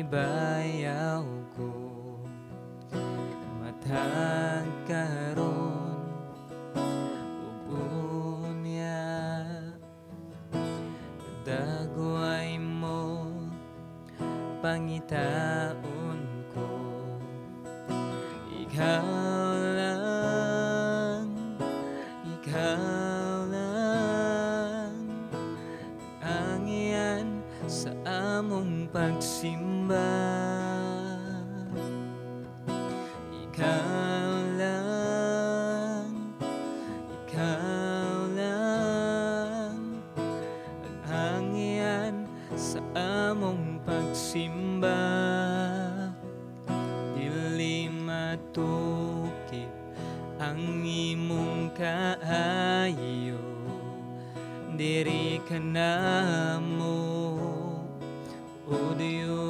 Ibayaw ko. Matag karon ug unya, dagway mo, pangitaon ko. Ikaw lang, ikaw lang ang iyan sa among pagsimba. Ikaw lang, ikaw lang ang iyan sa among pagsimba. Dili matukip ang imong kaayo, diri ka namo, O Diyos.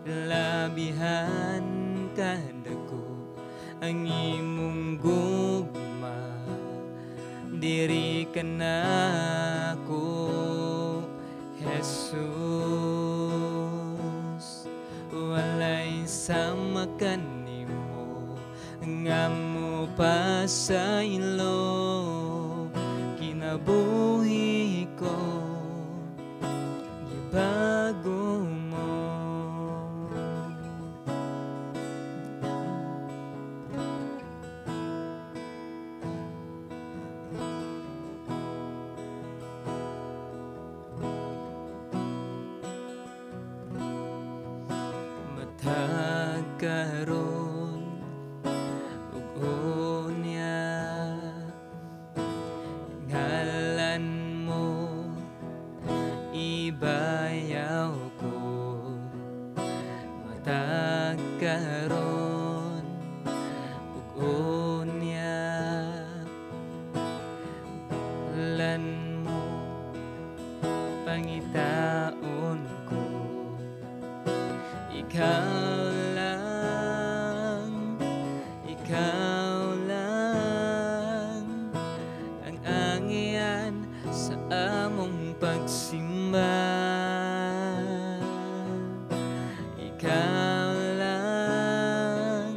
Labihan kadako ang imong gugma, diri ka nako, Jesus. Walay sama kanimo nga mo pasaylo, kinabuhi ko gibago mo. Matag karon ug unya, ngalan mo ibayaw ko. Matag karon ug unya, ngalan mo pangitaon ko. Ikaw lang, ikaw lang ang angian sa among pagsimba. Ikaw lang,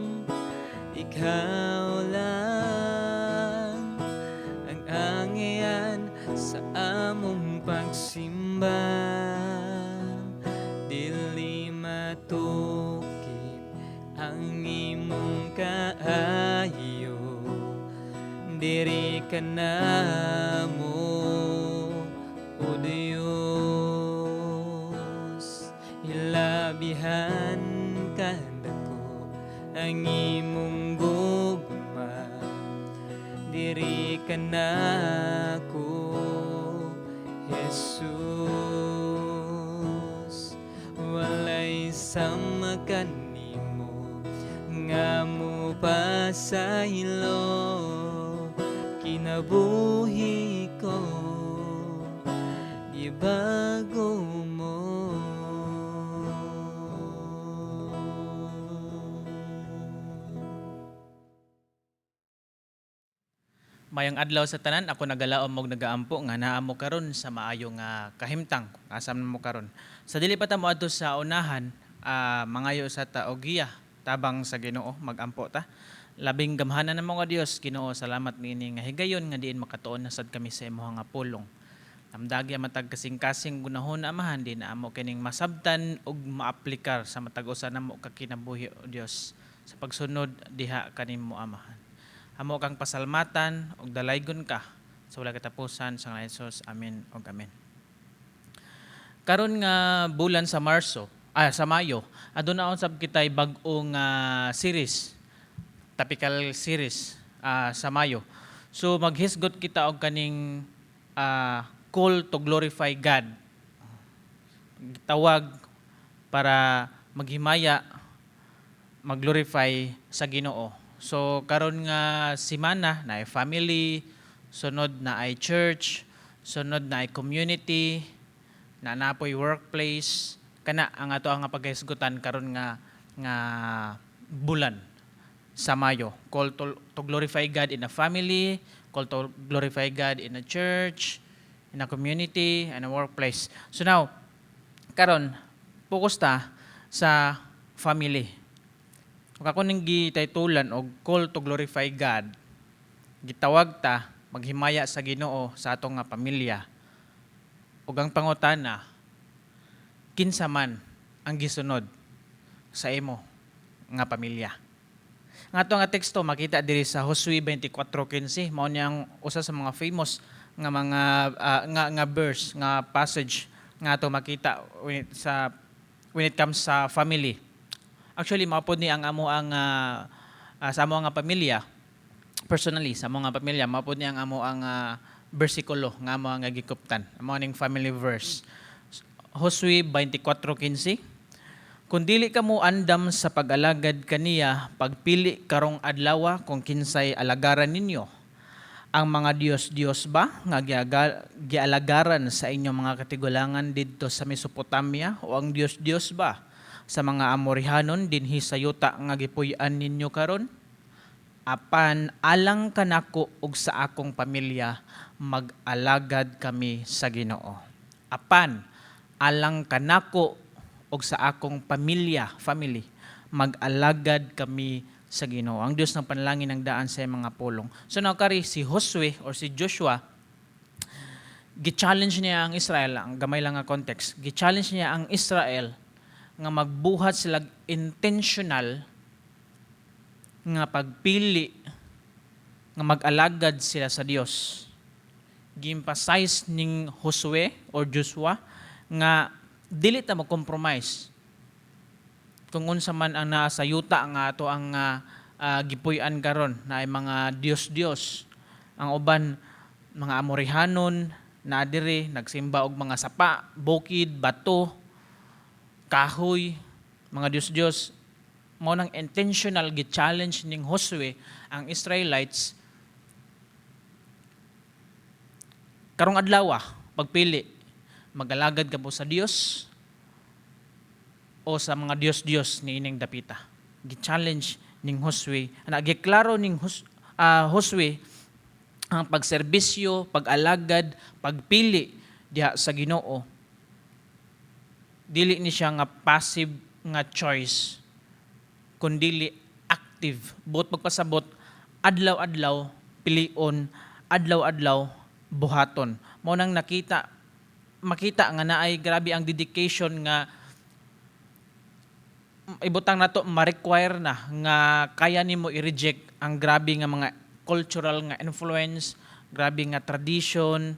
ikaw lang ang angian sa among pagsimba. Dili matukip ang imong kaayo, diri ka namo, O Diyos. Hilabihan kadako ang imong gugma, diri ka nako, Jesus. Walay sama kanimo nga mo pasaylo, kinabuhi ko gibago mo. Mayong adlaw sa tanan, ako nagalaom og nagaampo nga naa mo karon sa maayo nga kahimtang, asa man mo karon. Sa dili pa ta moadto sa unahan, mangayo sa ta og giya, tabang sa Ginoo, magampo ta. Labing gamhanan namo nga Dios, Ginoo, salamat niini nga higayon nga diin makatuon na sad kami sa imong nga pulong. Lamdagi ang matag kasing-kasing gunahon, Amahan, di na amo kining masabtan ug maaplikar sa matag usa namo ka kinabuhi, o Dios, sa pagsunod diha kanimo, Amahan. Amo kang pasalamatan ug dalaygon ka sa wala katapusan sa ngalan ni Jesus. Amen ug amen. Karon nga bulan sa Marso, sa Mayo, aduna sab kitay bag-o nga series, topical series sa Mayo. So maghisgot kita og kaning call to glorify God. Tawag para maghimaya, mag-glorify sa Ginoo. So karon nga semana na ay family, sunod na ay church, sunod na ay community, na napoy workplace, kana ang ato ang paghisgutan karon nga bulan sa Mayo. Call to glorify God in a family, call to glorify God in a church, in a community, and a workplace. So now, Karon, focus ta sa family. Ug ako ning gitaytulan og "Call to Glorify God". Gitawag ta maghimaya sa Ginoo sa atong nga pamilya. Ug ang pangutana, kinsa man ang gisunod sa imo nga pamilya? Nga ato nga teksto makita diri sa Josue 24:15, mao niya ang usa sa mga famous nga mga nga nga verse, nga passage nga ato makita when it comes sa family. Actually, mao pod ni ang amo ang sa amo nga pamilya, personally sa amo nga pamilya, mao pod ni ang amo ang bersikulo nga amo nga gikuptan. Amo ning family verse. Josue 24:15: "Kung dili kamo andam sa pag-alagad kaniya, pagpili karong adlawa kung kinsay alagaran ninyo. Ang mga Diyos-Diyos ba nga gialagaran sa inyong mga katigulangan didto sa Mesopotamia o ang Diyos-Diyos ba sa mga Amorihanon dinhi sa yuta nga gipuy-an ninyo karon? Apan alang kanako ug sa akong pamilya, mag-alagad kami sa Ginoo." Apan alang kanako ug sa akong pamilya, family, mag-alagad kami sa Ginoo. Ang Dios ng panalangin ang daan sa iyang mga pulong. So now kari si Josue or si Joshua, gi-challenge niya ang Israel, ang gamay lang nga context, gi-challenge niya ang Israel nga magbuhat sila intentional nga pagpili nga mag-alagad sila sa Dios. Gi-emphasize ning Josue or Joshua nga dili ta mo-compromise kung unsa man ang naa sa yuta nga ato ang gipuy-an karon na ay mga Dios-Dios. Ang uban mga Amorihanon na diri nagsimba og mga sapa, bukid, bato, kahoy, mga Dios-Dios. Mao nang intentional gi-challenge ning Josue ang Israelites, karong adlaw pagpili, magalagad ka po sa Dios o sa mga Dios-Dios ni ining dapita. Gi-challenge ning Josue, ana giklaro ning Josue ang pagserbisyo, pag-alagad, pagpili diha sa Ginoo. Dili ni siya nga passive nga choice, kundili active. Buot pagpasabot, adlaw-adlaw pilion, adlaw-adlaw buhaton. Mao nang nakita makita nga naay grabe ang dedication nga ibutang nato ma-require na nga kaya nimo i-reject ang grabe nga mga cultural nga influence, grabe nga tradition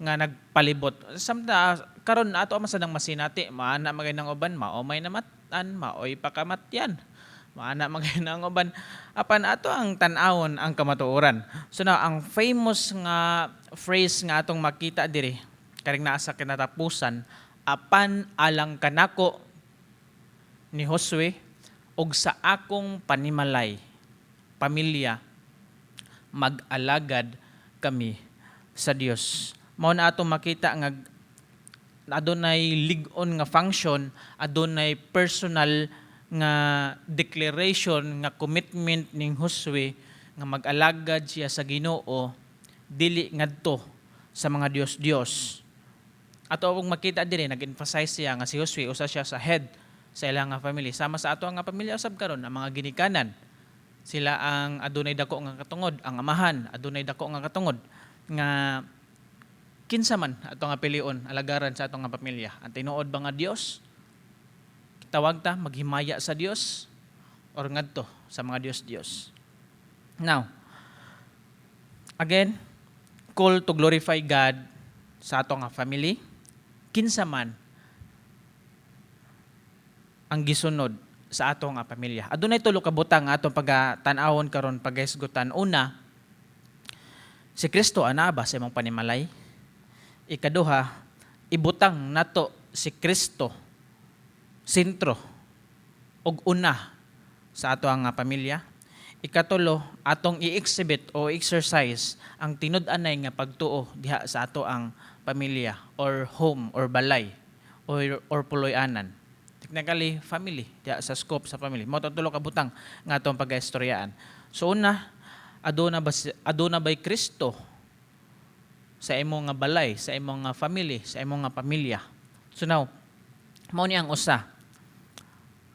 nga nagpalibot. Samta karon ato man sad ang masinati, maana magay ng uban, maomay namatan, maoy pakamatyan. Maana magay ng uban. Apan ato ang tan-awon ang kamatuoran. So now, ang famous nga phrase nga atong makita diri karing naa sa kinatapusan, "Apan alang kanako," ni Josue, "ug sa akong panimalay," pamilya, "mag-alagad kami sa Dios." Mao na atong makita nga adunay lig-on nga function, adunay personal nga declaration nga commitment ning Josue nga mag-alagad siya sa Ginoo, dili ngadto sa mga Dios-Dios. Ato akong makita diri, nag-emphasize siya nga si Josue usa siya sa head sa ilang nga family. Sama sa ato nga pamilya usab karon, ang mga ginikanan sila ang adunay dako nga katungod, ang amahan adunay dako nga katungod nga kinsa man ato nga pilion alagaran sa ato nga pamilya. Ang tinuod ba nga Dios? Tawag ta maghimaya sa Dios or ngadto sa mga Dios-Dios? Now, again, call to glorify God sa ato nga family. Kinsa man ang gisunod sa ato nga pamilya? Adunay tulo ka butang nga atong pagatan-awon karon, pagahisgutan. Una, si Kristo ana ba sa imong panimalay? Ikaduha, ibutang nato si Kristo sentro ug una sa ato nga pamilya. Ikatulo, atong i-exhibit o exercise ang tinud-anay nga pagtuo diha sa ato ang pamilya or home or balay or puloy-anan. Technically, family, diha sa scope sa family. Mao tulo ka butang nga atong pag-istoryaan. So una, aduna ba'y Kristo sa imong nga balay, sa imong nga family, sa imong nga pamilya? So now, Mao ni ang usa.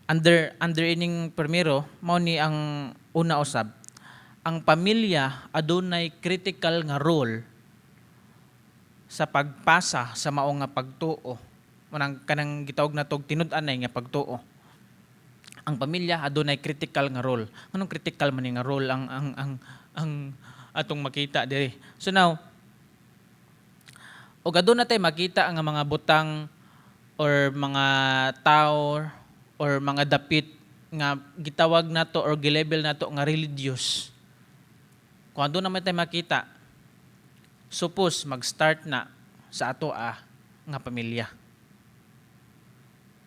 Under ining primero, mao ni ang una usab. Ang pamilya adunay critical nga role sa pagpasa sa mao nga pagtuo. Munang kanang gitawag natog tinud-anay nga pagtuo. Ang pamilya adunay critical nga role. Anong critical man ni nga role ang atong makita diri? So now, ug aduna tay makita nga mga butang or mga tao or mga dapit nga gitawag nato or gilabel nato nga religious. Kung aduna man tay makita, suppose mag-start na sa ato nga pamilya.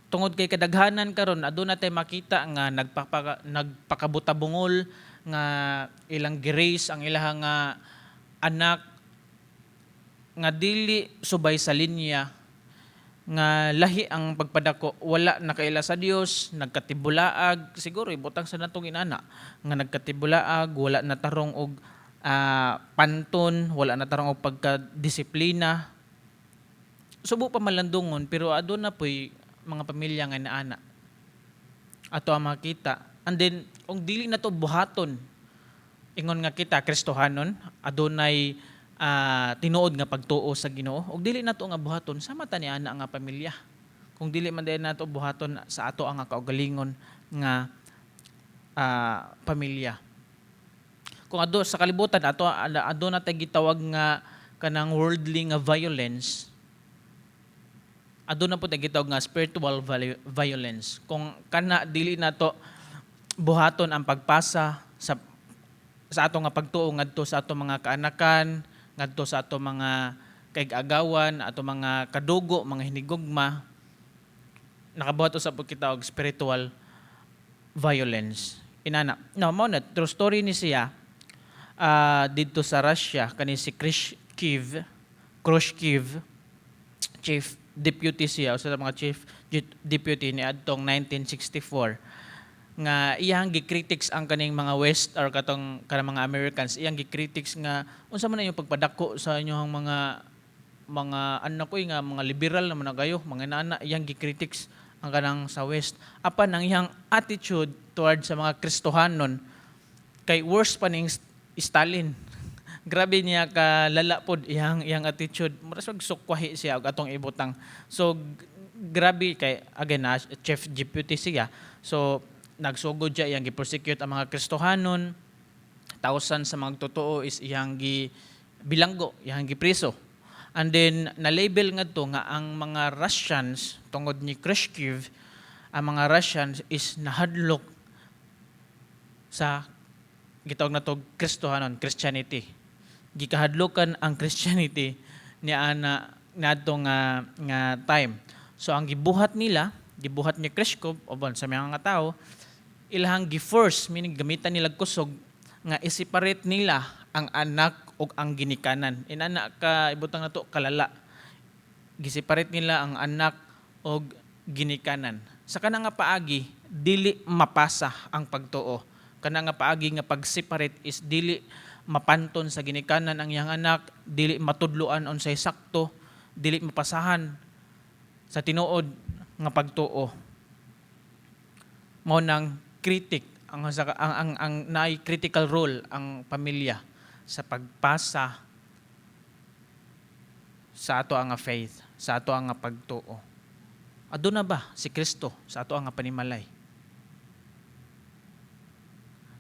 Tungod kay kadaghanan karon aduna tay makita nga nagpakabutabungol nga ilang gi-raise ang ilahang nga anak nga dili subay sa linya, nga lahi ang pagpadako, wala nakaila sa Dios, nagkatibulaag siguro, ibutang sa natong inana nga nagkatibulaag, wala na tarong og panton, wala na tarong og pagkadisiplina. Subo pa malandungon, pero aduna poy mga pamilya nga naana ato ang makita. And then kung dili na to buhaton, ingon nga kita Kristohanon, adunay tinuod nga pagtuo sa Ginoo, ug dili nato nga buhaton, sama ta ni ana nga pamilya kung dili man diay nato buhaton sa ato ang kaugalingon nga pamilya. Kung ado sa kalibutan ato aduna tay gitawag nga kanang worldly nga violence, aduna po tay gitawag nga spiritual violence. Kung kana dili nato buhaton ang pagpasa sa ato nga pagtuo ngadto sa ato mga kaanakan, ngadto sa ato mga kaig-agawan, ato mga kadugo, mga hinigugma, nakabuhat usab pud kita og spiritual violence inana. No, mao na true story ni siya didto sa Russia, kani si Khrushchev. Khrushchev, chief deputy siya, usa sa mga chief deputy ni adtong 1964, nga iyang gi-critics ang kaning mga West or katong kanang mga Americans. Iyang gi-critics nga unsa man na yung pagpadako sa inyong mga anak ko nga mga liberal naman na kayo, mga nana. Iyang gi-critics ang kanang sa West, apan ang iyang attitude towards sa mga Kristohanon kay worse pa ning Stalin. Grabe niya kalala pod iyang attitude. Mura sig sukwahi siya og atong ibutang. So grabe kay, again na chief deputy siya, so nagsugod siya, iyang gi-persecute ang mga Kristohanon. Thousand sa mga totoo is iyang gi bilanggo, iyang gipriso. And then na-label ngadto nga ang mga Russians, tungod ni Khrushchev, ang mga Russians is nahadlok sa gitawag na to Kristohanon, Christianity. Gikahadlokan ang Christianity ni ana ngadto nga time. So ang gibuhat nila, gibuhat ni Khrushchev o sa mga tao, ilahang gi-force, meaning gamitan nila kusog nga i-separate nila ang anak ug ang ginikanan. Inana ka ibutang nato kalala. Giseparate nila ang anak og ginikanan. Sa kana nga paagi, dili mapasa ang pagtuo. Kana nga paagi nga pag-separate is dili mapanton sa ginikanan ang iyang anak, dili matudloan unsay sakto, dili mapasahan sa tinuod nga pagtuo. Mao nang critic ang naay critical role ang pamilya sa pagpasa sa ato ang faith, sa ato ang pagtuo. Aduna ba si Kristo sa ato ang panimalay?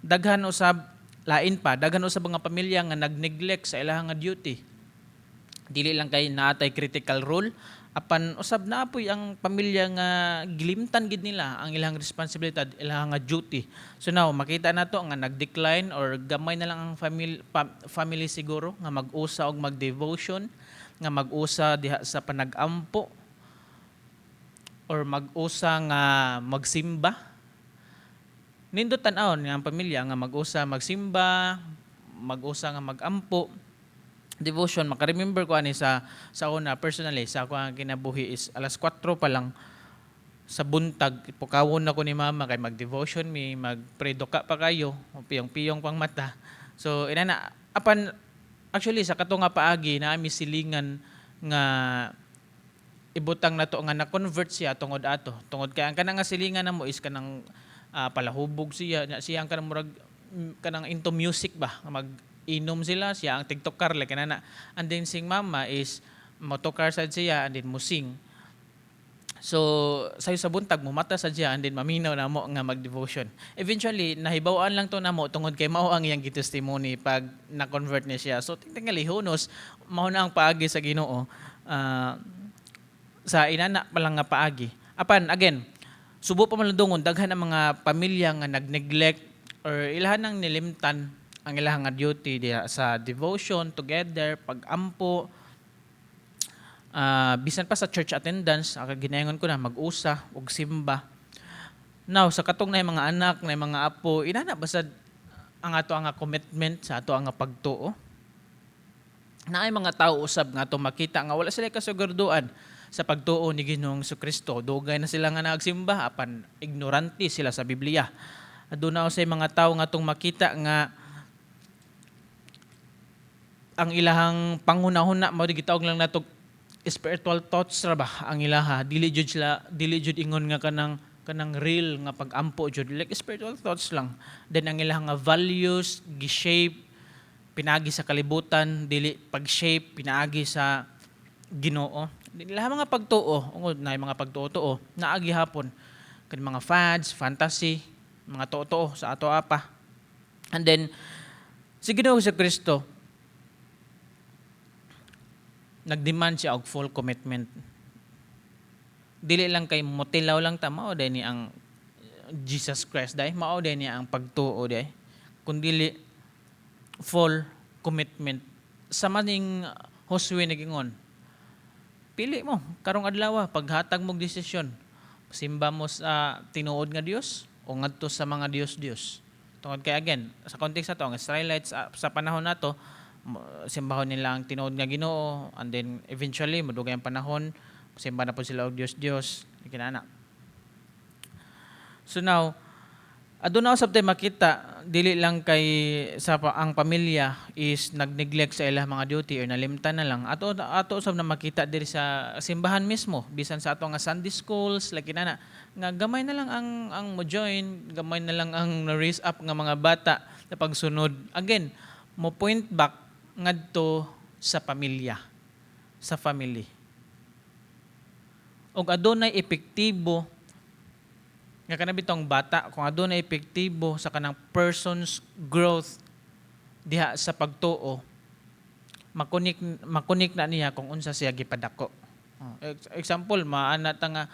Daghan usab, lain pa, daghan usab nga pamilya nga nag-neglect sa ilahang nga duty. Dili lang kay naatay critical role, apan usab naapoy ang pamilya nga gilimtan gid nila ang ilang responsibilidad, ilang nga duty. So now makita nato nga nag-decline or gamay na lang ang family siguro nga mag-usa og mag-devotion, nga mag-usa diha sa panagampo or mag-usa nga magsimba. Nindot tan-awon nga ang pamilya nga mag-usa magsimba, mag-usa nga magampo, devotion. Maka-remember ko ani sa una, personally, sa ako ang kinabuhi is alas 4 pa lang sa buntag, pukawon na ko ni mama kay mag-devotion mi, mag-pray ka pa kayo, piyong-piyong pang mata. So inana, apan actually sa kato nga paagi na ami silingan nga Ibutang nato nga na-convert siya tungod ato. Tungod kay ang kanang nga silingan namo is kanang palahubog siya, nya siya ang kanang murag kanang into music ba, nga mag-inom sila, siya ang TikToker, like kanana. And then sing mama is motokar sad siya and then musing. So, sayo sa buntag, mumata sa siya and then maminaw namo nga mag-devotion. Eventually, nahibaw-an lang to namo tungod kay mao ang iyang gi-testimony pag na-convert niya siya. So, tingali, who knows, mao na ang paagi sa Ginoo. Sa inana pa lang nga paagi. Apan, again, subo pa man lang dungon, daghan ang mga pamilya nga nag-neglect or ilahan nang nilimtan ang ilahang nga duty diha sa devotion together, pag-ampo, bisan pa sa church attendance, ginaingon ko na mag-usa og simba. Now, sa katong na mga anak, na mga apo, inana ba sad ang ato ang commitment sa ato ang pagtuo? Naay mga tao usab nga ato makita nga wala sila kasugurduan sa pagtuo ni Ginoong Kristo. Dugay na sila nga nagsimba apan ignorante sila sa Biblia. Aduna sa mga tao nga atong makita nga ang ilahang panghunahuna mao di gitawag lang nato spiritual thoughts ra ba ang ilaha. Dili jud sila, dili jud ingon nga kanang real nga pag-ampo jud, like spiritual thoughts lang. Then ang ilahang nga values gi-shape pinagi sa kalibutan, dili pag-shape pinaagi sa Ginoo. Ilaha mga pagtuo, ungod na mga pagtuo-tuo naagi hapon kan mga fads, fantasy, mga tuo-tuo sa ato apa. And then si Ginoo sa Kristo, nagdemand siya og full commitment. Dili lang kay motilaw lang ta, mao day ni ang Jesus Christ day, mao day ni ang pagtuo day. Kun dili full commitment. Sa maning Josue nagingon, pili mo karong adlaw, paghatag mo desisyon, simba mo sa tinuod nga Dios o ngadto sa mga dios-dios. Tungod kay, again, sa context ato ang Israelites sa panahon nato, simbahon nila ang tinuod nga Ginoo and then eventually modugay ang panahon, simba na po sila og dios-dios, kinana. So now, aduna usab tay makita, dili lang kay sa ang pamilya is nag-neglect sa ilang mga duty or nalimtan na lang. Ato usab na makita diri sa simbahan mismo, bisan sa ato nga Sunday schools, like inana nga gamay na lang ang mo join, gamay na lang ang na-raise up nga mga bata na pagsunod. Again, mo point back ngadto sa pamilya, sa family. Og adunay epektibo nga kana bitong bata, kung adunay epektibo sa kanang person's growth diha sa pagtuo, makunik na niya kung unsa siya gipadako. Oh, example, maana ta nga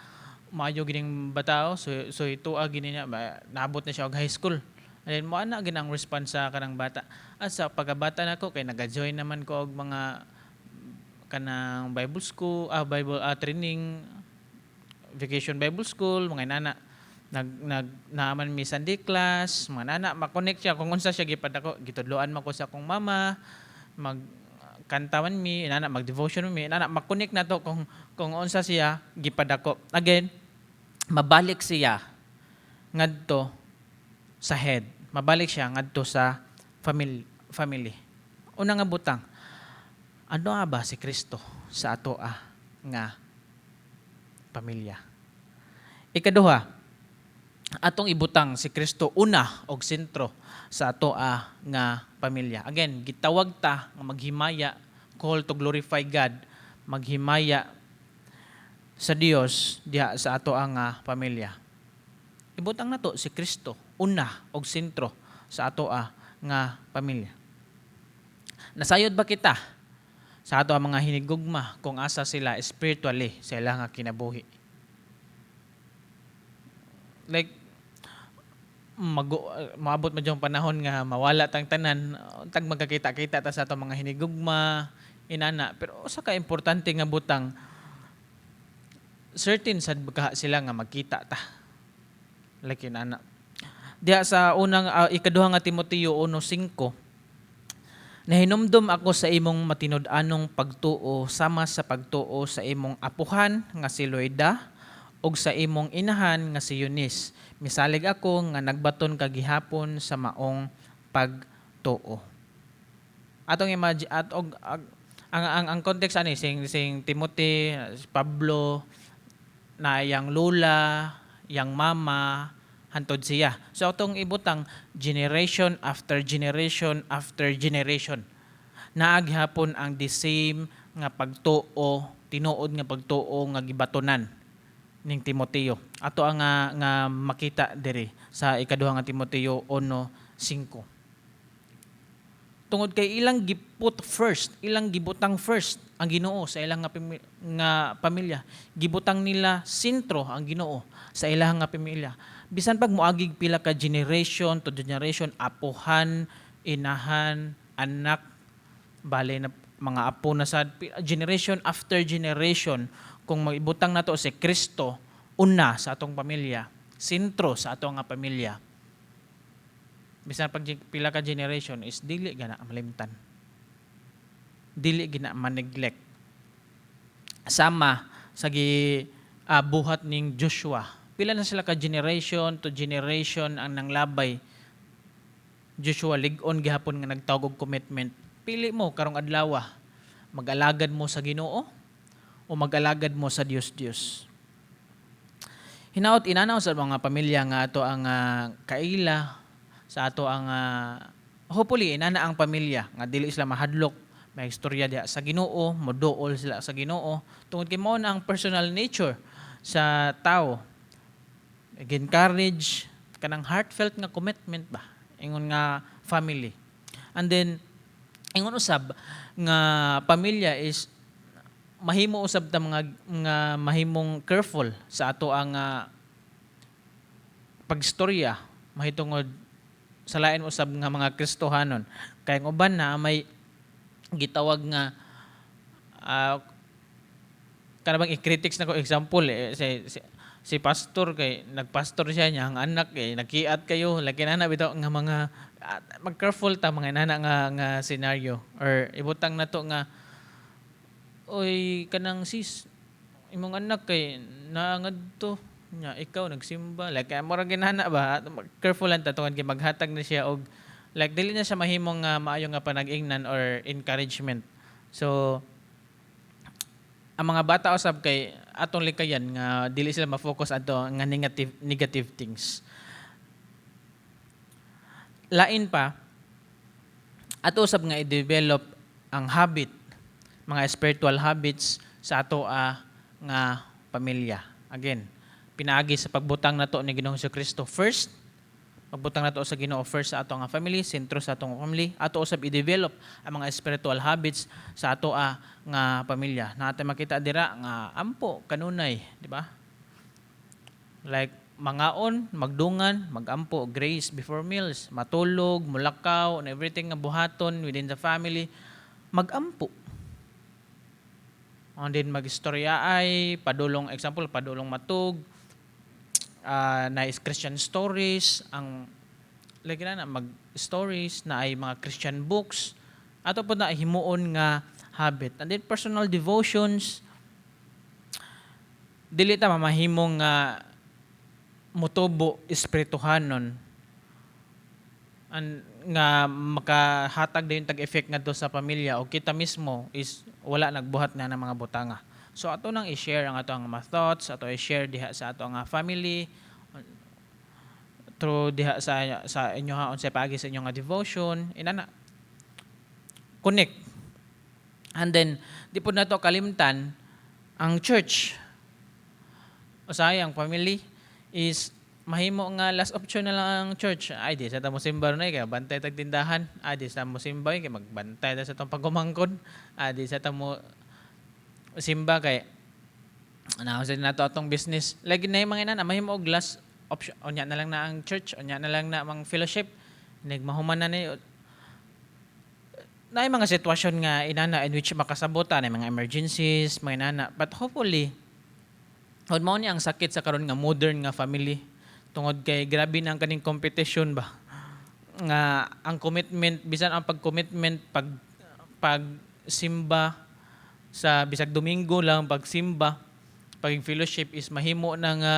maayo gining batao, so ito gini niya naabot na siya og high school. And then mo ana ginang response sa kanang bata. Sa pagkabata nako kay naga-join naman ko og mga kanang Bible school, Bible training, vacation Bible school, mga inana. Nag nag naaman mi Sunday class, mga nana, makonect siya kung unsa siya gipadako, gitudloan man ko sa akong mama, mag kanta man mi, inana, mag-devotion mi, inana, makonect na to kung unsa siya gipadako. Again, mabalik siya ngadto sa head. Mabalik siya ngadto sa family family. Una nga butang, ano ba si Kristo sa ato nga pamilya? Ikaduha, atong ibutang si Kristo una og sentro sa ato nga pamilya. Again, gitawag ta nga maghimaya, call to glorify God, maghimaya sa Dios diha sa ato ang nga pamilya. Ibutang nato si Kristo una og sentro sa ato nga pamilya. Nasayod ba kita sa ato ang mga hinigugma kung asa sila spiritually sa ilang nga kinabuhi? Like maabot man yung panahon nga mawala tang tanan, tag magkakita-kita ta sa ato mga hinigugma, inana, pero usa ka importante nga butang, certain sad ka sila nga magkita ta, like inana. Diha sa unang ikaduha nga Timoteo 1:5, "Nahinumdum ako sa imong matinud-anong pagtuo sama sa pagtuo sa imong apuhan nga si Loida ug sa imong inahan nga si Eunice. Misalig ako nga nagbaton ka gihapon sa maong pagtuo." Atong imagine at og Ang context ani sing Timothy, si Pablo na yang lola, yang mama hantod siya. So atong ibutang generation after generation after generation. Naa gihapon ang the same nga pagtuo, tinuod nga pagtuo nga gibatonan ning Timoteo. Ato ang nga makita diri sa ikaduha nga Timoteo 1:5. Tungod kay ilang giput first, ilang gibutang first ang Ginoo sa ilang nga pamilya. Gibutang nila sentro ang Ginoo sa ilang nga pamilya. Bisan pag moagig pila ka generation to generation, apuhan, inahan, anak, bale na mga apo na sad, generation after generation, kung maibutang nato si Kristo una sa atong pamilya, sentro sa atong nga pamilya, bisan pag pila ka generation is dili gana malimtan. Dili gina ma-neglect. Sama sa gi buhat ning Joshua. Pila na sila ka generation to generation ang nanglabay. Joshua lig-on gihapon nga nagtawag og commitment. Pili mo karong adlaw, mag-alagad mo sa Ginoo o mag-alagad mo sa Dios Dios. Hinaot inanaw sa mga pamilya nga ato ang kaila sa ato ang hopefully inana ang pamilya nga dili sila mahadlok may istorya diha sa Ginoo, moduol sila sa Ginoo tungod kay mao na ang personal nature sa tao. Encourage kanang heartfelt nga commitment ba ingon nga family. And then ingon usab nga pamilya is mahimo usab ta mga nga mahimong careful sa ato ang pagstorya mahitungod sa lain usab nga mga Kristohanon, kay ang uban na may gitawag nga kana bang i-critics na ko, example eh, si pastor kay nagpastor siya niya ang anak eh nakiat kayo, lagi na bitaw nga mga mag-careful ta mga inana nga scenario or ibutang nato nga, "Oy, kanang sis, imong anak kay naangad to nya ikaw nagsimba," like murag ginana ba. Careful lang ta tungod kay maghatag na siya og like dili na siya mahimong nga maayo nga panag-ingnan or encouragement. So ang mga bata usab kay atong likayan nga dili sila ma-focus adto nga negative negative things. Lain pa, ato usab nga i-develop ang habit, mga spiritual habits sa ato nga pamilya. Again, pinaagi sa pagbutang nato ni Ginoong Kristo first, pagbutang nato sa Ginoo first sa ato nga family, sentro sa atong family, ato usab i-develop ang mga spiritual habits sa ato nga pamilya. Natin makita dira nga ampo kanunay, di ba? Like mangaon, magdungan, magampo, grace before meals, matulog, mulakaw, and everything nga buhaton within the family, magampo. And then magistorya ay padulong, example, padulong matug, na is Christian stories, ang like na mag stories na ay mga Christian books ato po na himuon nga habit. And then personal devotions, dili ta mamahimong nga mutubo espirituhanon an nga makahatag din tag effect ngadto sa pamilya o kita mismo is wala nagbuhat na ng mga butanga. So ato nang i-share ang ato ang mga thoughts, ato i-share diha sa ato nga family through diha sa inyo ha, unsay paagi sa inyong nga devotion, inana connect. And then di po nato kalimtan ang church. Usahay ang family is mahimo nga last option na lang ang church. Ay, di sa ta mo simba na kay bantay tag tindahan. Ay, di sa mo simba kay magbantay ta sa tong pagumangkon. Ay, di sa ta mo simba kay na sa nato atong business. Lagi na yung mga inana mahimo og last option. Unya na lang na ang church, unya na lang na ang fellowship. Nagmahuman na ni na mga sitwasyon nga inana in which makasabota na mga emergencies, mga inana. But hopefully, kung mao ni ang sakit sa karon nga modern nga family tungod kay grabe na ang kaning competition ba nga ang commitment, bisan ang pag-commitment pag simba sa bisag Domingo lang, pagsimba, pag fellowship is mahimo na nga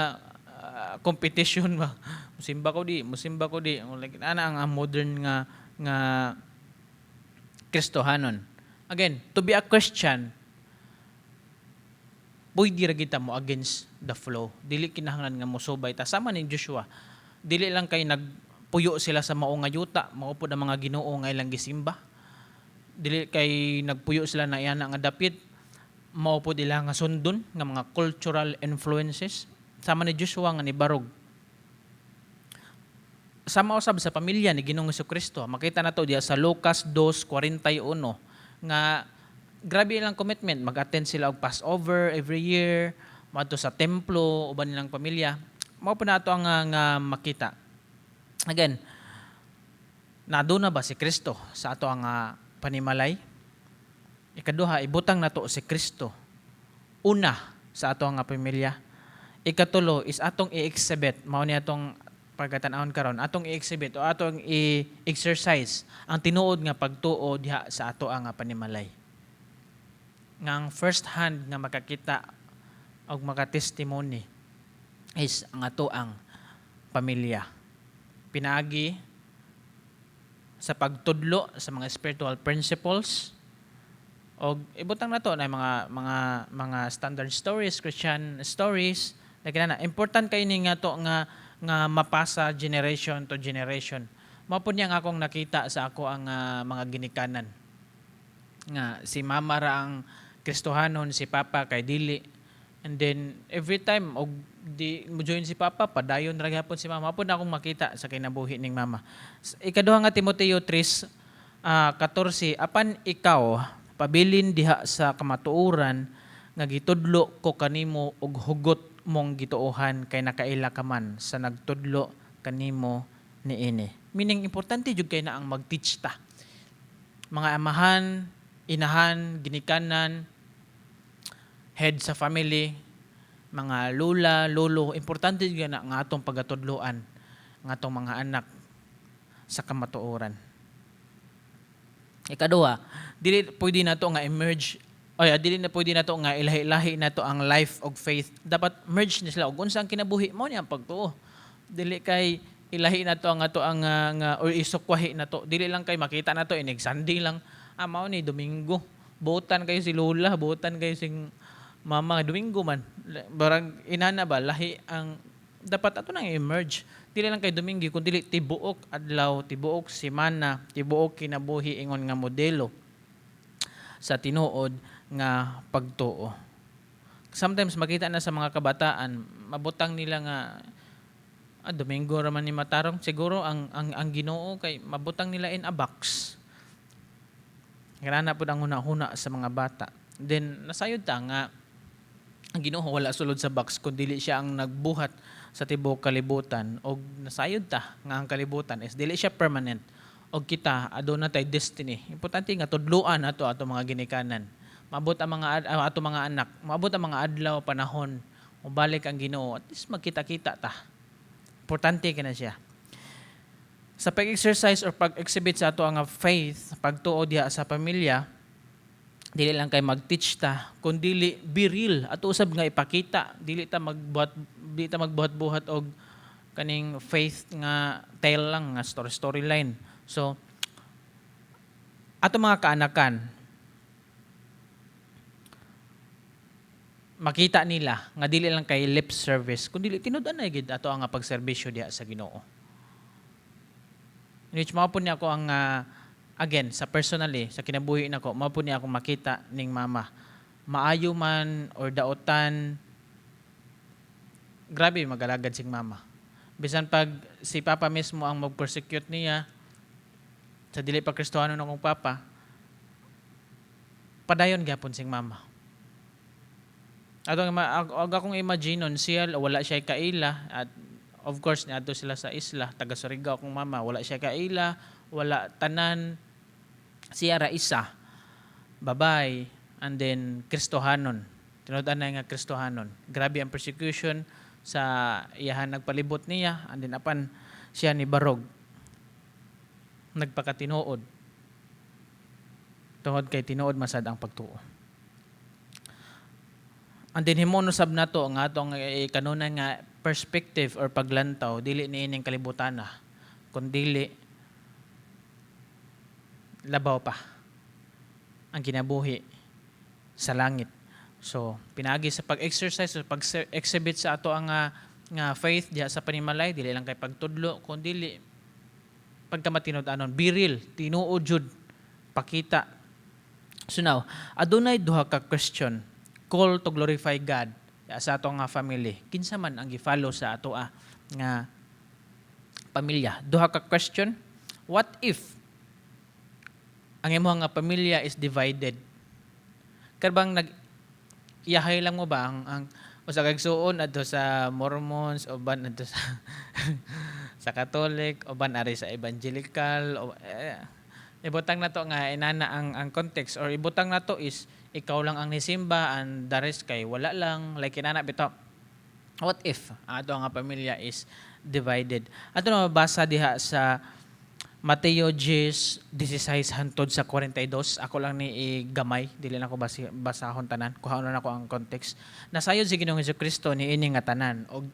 competition ba, musimba ko di, musimba ko di. Like ana ang modern nga Kristohanon. Again, to be a Christian, pwede ra kita mo against the flow. Dili kinahanglan nga mosubay ta sama ni Joshua. Dili lang kay nagpuyo sila sa mao nga yuta, mao pod ang mga Ginoo nga ilang gisimba. Dili kay nagpuyo sila na iyana nga dapit, mao pod ila nga sundon nga mga cultural influences. Sama ni Joshua nga nibarog. Sama usab sa pamilya ni Ginoong Kristo. Makita nato diya sa Lucas 2:41 nga grabe ilang commitment, mag-attend sila og Passover every year, moadto sa templo uban nilang pamilya. Mao po nato ang nga makita. Again, naduna ba si Kristo sa ato ang panimalay? Ikaduha, ibutang nato si Kristo una sa ato ang pamilya. Ikatulo is atong i-exhibit, mao ni atong pagkatan-awon karon, atong i-exhibit o atong i-exercise ang tinuod nga pagtuo diha sa ato ang panimalay. Nga ang first hand nga makakita og maka-testimony is ang ato ang pamilya. Pinaagi sa pagtudlo sa mga spiritual principles og ibutang nato na mga standard stories, Christian stories, like na important kay ni nga to nga mapasa generation to generation. Mao pud niya ang akong nakita sa ako ang mga ginikanan. Nga si mama ra ang Kristohanon, si papa kay dili. And then every time og di mo join si papa, padayon ra gyapon si mama. Mao pud na akong makita sa kinabuhi ning mama. Ikaduha nga Timoteo 3 14, "Apan ikaw, pabilin diha sa kamatuoran nga gitudlo ko kanimo ug hugot mong gituohan, kay nakaila ka man sa nagtudlo kanimo niini." Meaning, importante jud kay na ang mag-teach ta. Mga amahan, inahan, ginikanan, head sa family, mga lula, lolo, importante jud na nga atong pagatudloan ang atong mga anak sa kamatuoran. Ikaduha, dili pwede nato nga emerge ay dili na pwede nato nga ilahi-lahi nato ang life og faith. Dapat merge ni sila og unsa ang kinabuhi mo niya ang pagtuo. Dili kay ilahi nato ang ato ang nga or isukwahi nato. Dili lang kay makita nato inig Sunday lang. Ah, mao ni Domingo. Buotan kayo si lola, buotan kayo sing mama, Domingo man. Barang inana ba, lahi ang dapat ato nang i-merge. Dili lang kay Domingo kun dili tibuok adlaw, tibuok semana, tibuok kinabuhi ingon nga modelo sa tinuod nga pagtuo. Sometimes makita na sa mga kabataan, mabutang nila nga Domingo ra man ni matarong siguro ang Ginoo kay mabutang nila in a box. Kana pud ang huna-huna sa mga bata. Then nasayod ta nga ang Ginoo wala sulod sa box kun dili siya ang nagbuhat sa tibuok kalibutan, og nasayod ta nga ang kalibutan is dili siya permanent og kita aduna tay destiny. Importante nga tudluan ato ato mga ginikanan. Maabot ang mga ato mga anak, maabot ang mga adlaw, panahon mobalik ang Ginoo, at least magkita-kita ta. Importante kina siya. Sa pag-exercise or pag-exhibit sa ato ang faith, pagtuo diha sa pamilya, dili lang kay mag-teach ta, kundi be real. Ato usab nga ipakita, dili ta magbuhat-buhat og kaning faith nga tale lang, nga story storyline. So ato mga kaanakan, makita nila nga dili lang kay lip service kundi tinud-an na gid ato ang pagserbisyo diha sa Ginoo. In which mao po niya ako ang again sa personally sa kinabuhi nako, mao po niya akong makita ning mama. Maayo man or daotan, grabe magalagad sing mama. Bisan pag si papa mismo ang mag-persecute niya sa dili pa Kristohano akong papa, padayon gyapon sing mama. Atong ag akong imagineon siya, wala siya kaila, at of course niadto sila sa isla, taga Surigao akong mama, wala siya kaila, wala tanan, siya ra isa babay, and then Kristohanon, tinud-an na nga Kristohanon. Grabe ang persecution sa iyahan nagpalibot niya, and then apan siya ni barog, nagpakatinuod tungod kay tinuod masad ang pagtuo. And then himuon usab nato nga atong kanunay nga perspective or paglantaw dili niining kalibutan na, kun dili labaw pa. ang kinabuhi sa langit. So, pinaagi sa pag-exercise o pag-exhibit sa ato ang nga faith diha sa panimalay, dili lang kay pagtudlo, kun dili pagkamatinud-anon, be real, tinuod jud, pakita. So now, adunay duha ka question, call to glorify God sa ato nga family. Kinsa man ang gi-follow sa ato nga pamilya? Duha ka question. What if ang imong nga pamilya is divided? Karbang nag iyahay lang mo ba ang usa ka igsuon adto sa Mormons, uban adto sa Catholic, uban ari sa Evangelical o ibutang nato nga inana ang context, or ibutang nato is ikaw lang ang nisimba and the rest kay wala lang, like inana bitaw. What if ato nga pamilya is divided? Ato na mabasa diha sa Mateo 10, 16 hantod sa 42. Ako lang ni igamay, dili na ko basahon tanan. Kuhaon na nako ang context. Nasayod si Ginoong Kristo ni ini nga tanan og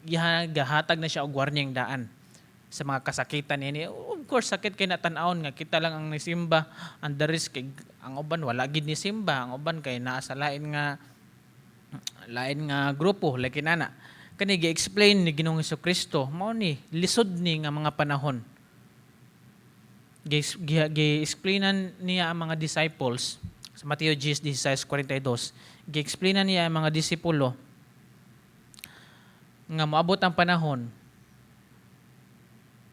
gahatag na siya og warning daan sa mga kasakitan niini. Of course, sakit kay na tan-awon nga kita lang ang nisimba and the rest kay ang uban wala gid ni simba, ang uban kay naa sa lain nga grupo, like inana. Kani gi-explain ni Ginoong Kristo, mao ni lisod ni nga mga panahon. Gi-explainan niya ang mga disciples sa Mateo 10, 16, 42. Gi-explainan niya ang mga disipulo nga moabot ang panahon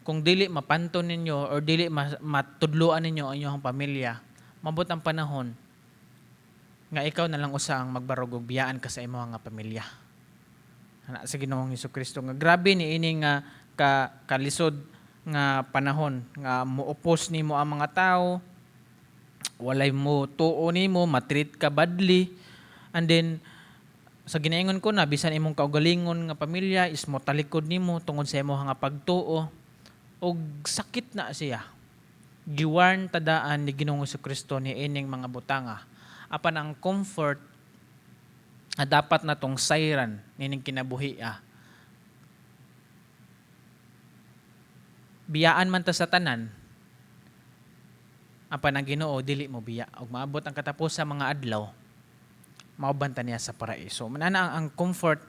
kung dili mapanton ninyo or dili matudloan ninyo ang inyong pamilya, maabot ang panahon nga ikaw na lang usa ang magbarog ug biyaan ka sa imong nga pamilya. Ana sa Ginoong Kristo nga grabe ni ini nga kalisod nga panahon nga muupos nimo ang mga tao, walay mo tuo nimo, matreat ka badly, and then sa ginaingon ko na bisan imong kaugalingon nga pamilya is mo talikod nimo tungod sa imong nga pagtuo, og sakit na siya. Giwarn tadaan ni Ginoong Kristo ni ining mga butanga. Apan ang comfort nga dapat natong sayran nining kinabuhi, biyaan man ta sa tanan, apan ang Ginoo dili mo biya, ug maabot ang katapos sa mga adlaw, mauban ta niya sa paraiso. Manana ang comfort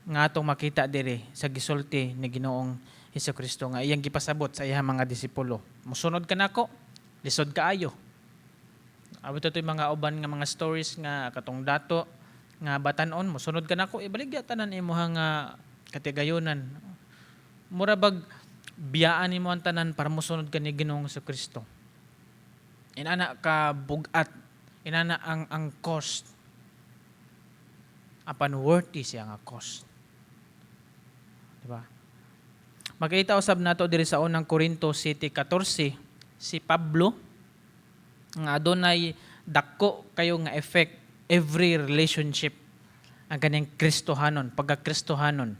nga atong makita diri sa gisulti ni Ginoong Hesukristo nga iyang gipasabot sa iyang mga disipulo. Musunod ka nako, lisod kaayo. Abot ito'y mga uban nga mga stories nga katong dato nga batanon, musunod ka nako, ibaligya tanan imuha nga katigayonan. Mura bag biyaan nimo ang tanan para musunod ka ni Ginoong Kristo. Inana ka bugat, inana ang cost. Apan worthy siya nga cost. Diba? Makita usab nato diri sa Unang Korinto 7:14, si Pablo nga adunay dako kayo nga effect every relationship ang kanyang Kristohanon, pagka-Kristohanon.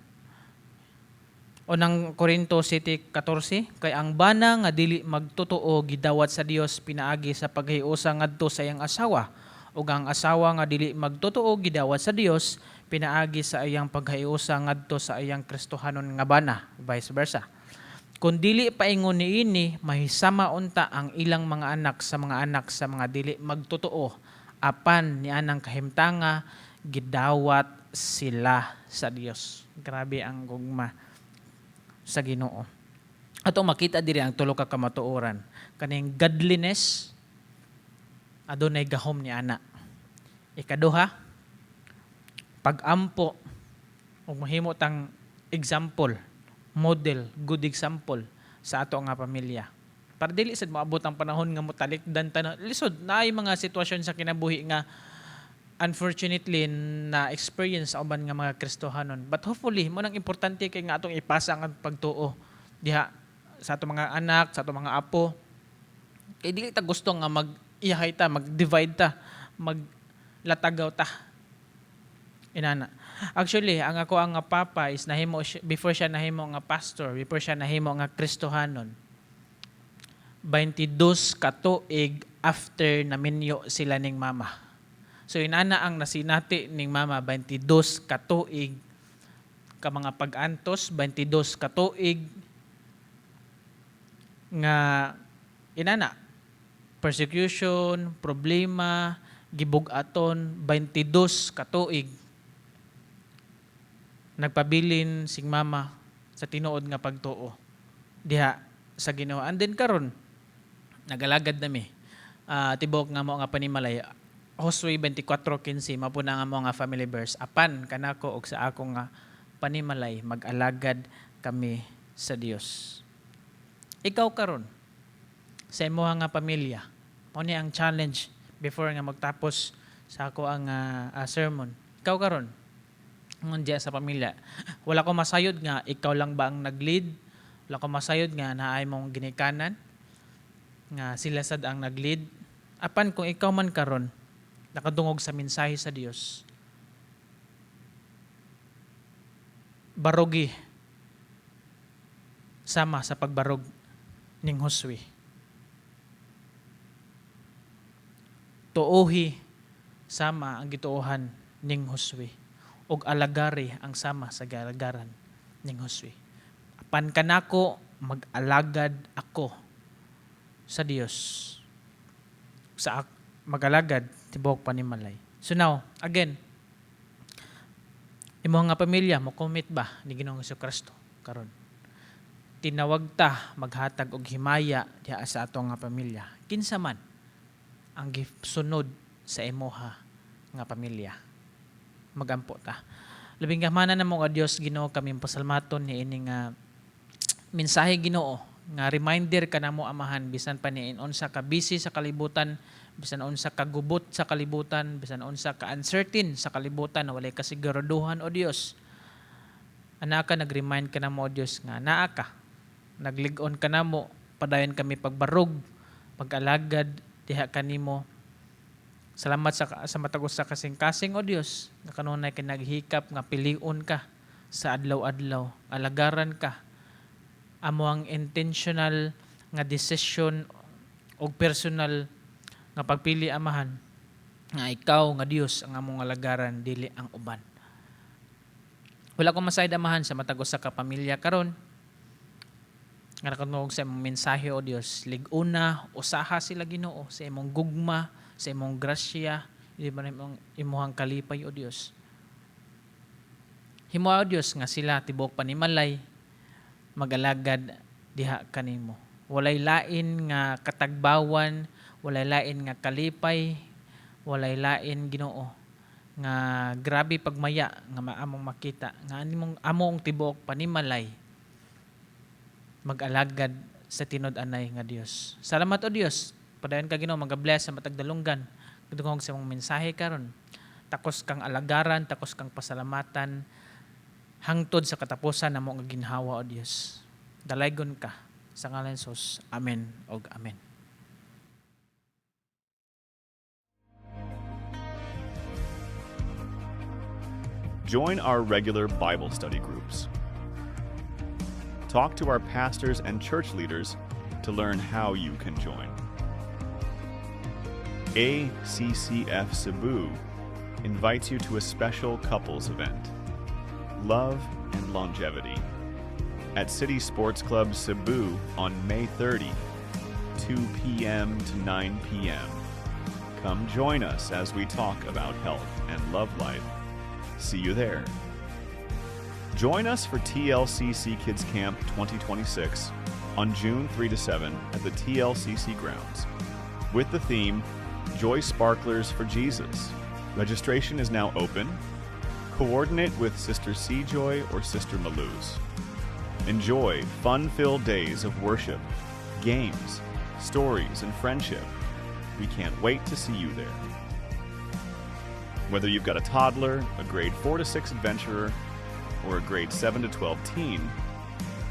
Unang Korinto 7:14, kay ang bana nga dili magtotoo gidawat sa Dios pinaagi sa paghiusa ngadto sa iyang asawa, ug ang asawa nga dili magtotoo gidawat sa Dios pinaagi sa iyang paghiusa ngadto sa iyang Kristohanon nga bana, vice versa. Kung dili paingon niini, mahisama unta ang ilang mga anak sa mga anak sa mga dili magtotoo, apan nianang kahimtanga gidawat sila sa Dios. Grabe ang gugma sa Ginoo. Ato makita diri ang tulo ka kamatuoran. Kaning godliness, adunay gahom ni ana. Ikaduha, pag-ampo ug mahimo tang example, model, good example sa ato nga pamilya. Para dili sad moabot ang panahon nga motalikdan ta na. Lisod naay mga sitwasyon sa kinabuhi nga unfortunately na experience sa uban nga mga Kristohanon. But hopefully, mo nang importante kay nga atong ipasa ang pagtuo diha sa atong mga anak, sa atong mga apo. Kay dili ta gusto nga mag-iyahay ta, mag-divide ta, maglatagaw ta. Inana. Actually, ang ako ang nga papa is nahimo siya, before siya nahimo nga pastor, before siya nahimo nga Kristohanon. 22 ka tuig after naminyo sila ning mama. So inana ang nasinati ning mama, 22 ka tuig ka mga pag-antos, 22 ka tuig nga inana persecution, problema. Gibug-aton 22 ka tuig nagpabilin sing mama sa tinuod nga pagtuo diha sa Ginoo. And then karon nagalagad nami. Tibok nga mo nga panimalay. Josue 24:15 mao po na nga mo nga family verse. Apan kanako og sa ako nga panimalay, mag-alagad kami sa Dios. Ikaw karon sa imuha nga pamilya, mao ni ang challenge before nga magtapos sa ako ang sermon. Ikaw karon ngun diya sa pamilya. Wala ko masayod nga ikaw lang ba ang nag-lead? Wala ko masayod nga naay mong ginikanan nga sila sad ang nag-lead. Apan kung ikaw man karon nakadungog sa mensahe sa Dios, barugi sama sa pagbarog ning Josue. Tuohi sama ang gituohan ning Josue ug alagari ang sama sa gialagaran ning Josue. Apan kanako, mag-alagad ako sa Dios. Sa mag-alagad tibuok panimalay. So now, again, imo nga pamilya mo commit ba ni Ginoong Kristo karon? Tinawag ta maghatag og himaya diha sa ato nga pamilya. Kinsa man ang gisunod sa imuha nga pamilya. Magampo ta. Labing gamhanan namo nga Dios, Ginoo, kami pasalamaton ni ini nga mensahe, Ginoo, nga reminder kanamo, Amahan, bisan pa ni unsa ka busy sa kalibutan, bisan unsa ka gubot sa kalibutan, bisan unsa ka uncertain sa kalibutan na walay kasiguraduhan, o Dios. Anaka, nag-remind ka namo, o Dios, nga naa ka. Naglig-on ka namo, padayon kami pagbarog, pag-alagad diha kanimo. Salamat sa matag usa kasing-kasing, o Dios, nga kanunay kay naghikap nga pilion ka sa adlaw-adlaw, alagaran ka. Amo ang intentional nga decision og personal nga pagpili, Amahan, nga ikaw nga Dios ang among alagaran, dili ang uban. Wala ko masayod, Amahan, sa matag usa ka pamilya karon nga nakadungog sa imong mensahe, o Dios. Lig-una usaha sila, Ginoo, sa imong gugma, sa imong grasya, di ba, imong imuhang kalipay, o Dios. Himoa, o Dios, nga sila tibuok panimalay magalagad diha kanimo. Walay lain nga katagbawan, walay lain nga kalipay, walay lain, Ginoo, nga grabe pagmaya nga maamong makita nga animong among tibuok panimalay mag-alagad sa tinud-anay nga Dios. Salamat, o Dios. Padayon ka, Ginoo, mag-bless sa matag dalunggan. Dungog sa imong mensahe karon. Takos kang alagaran, takos kang pasalamatan hangtod sa katapusan namo nga ginhawa, o Dios. Dalaygon ka sa ngalan ni Jesus. Amen og amen. Join our regular Bible study groups. Talk to our pastors and church leaders to learn how you can join. ACCF Cebu invites you to a special couples event, Love and Longevity, at City Sports Club Cebu on May 30, 2 p.m. to 9 p.m. Come join us as we talk about health and love life. See you there. Join us for TLCC Kids Camp 2026 on June 3 to 7 at the TLCC grounds with the theme Joy Sparklers for Jesus. Registration is now open. Coordinate with Sister Seajoy or Sister Maluz. Enjoy fun filled days of worship, games, stories, and friendship. We can't wait to see you there. Whether you've got a toddler, a grade 4 to 6 adventurer, or a grade 7 to 12 teen,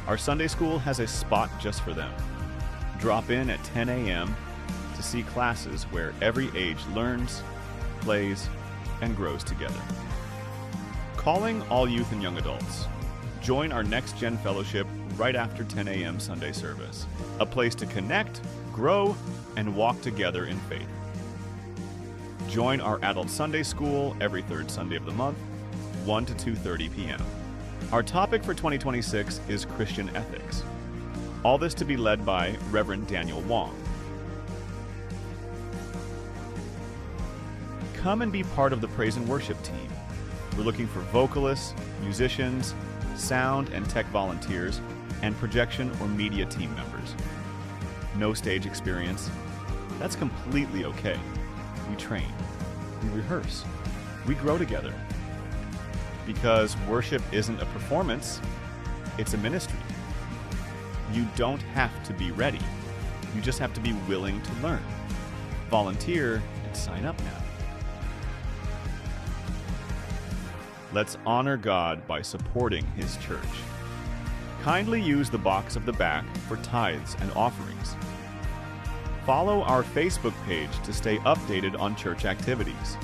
our Sunday school has a spot just for them. Drop in at 10 a.m. to see classes where every age learns, plays, and grows together. Calling all youth and young adults. Join our Next Gen Fellowship right after 10 a.m. Sunday service, a place to connect, grow, and walk together in faith. Join our Adult Sunday School every third Sunday of the month, 1 to 2:30 p.m. Our topic for 2026 is Christian ethics. All this to be led by Reverend Daniel Wong. Come and be part of the praise and worship team. We're looking for vocalists, musicians, sound and tech volunteers, and projection or media team members. No stage experience? That's completely okay. We train, we rehearse, we grow together. Because worship isn't a performance, it's a ministry. You don't have to be ready. You just have to be willing to learn. Volunteer and sign up now. Let's honor God by supporting His church. Kindly use the box of the back for tithes and offerings. Follow our Facebook page to stay updated on church activities.